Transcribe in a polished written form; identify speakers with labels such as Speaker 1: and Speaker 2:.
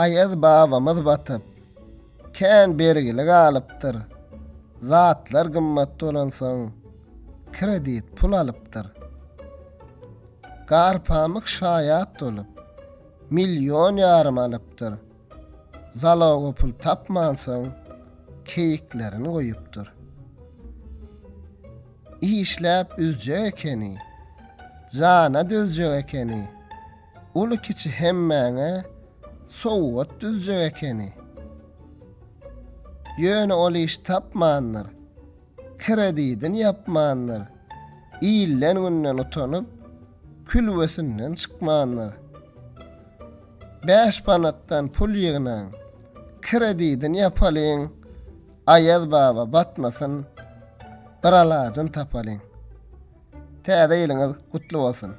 Speaker 1: Aýaz babamyz batyp, kän bergili galypdyr. Zatlar gymmat bolansoň, kredit pul alypdyr. Garpamyk şaýat bolup, million ýarym alypdyr. Zaloga pul tapmansoň, keýiklerini goýupdyr. Işläp üzjek ekeni, jana dözjek ekeni, uly-kiçi hemmäňe sowgat düzjek ekeni. Ýöne ol iş tapmandyr, kredidini ýapmandyr, ilden-günden utanyp, külbesinden çykmandyr. Bäş manatdan pul ýygnaň, kredidini ýapalyň, Aýaz baba batmasyn, bir alajyn tapalyň. Täze ýylyňyz gutly bolsun!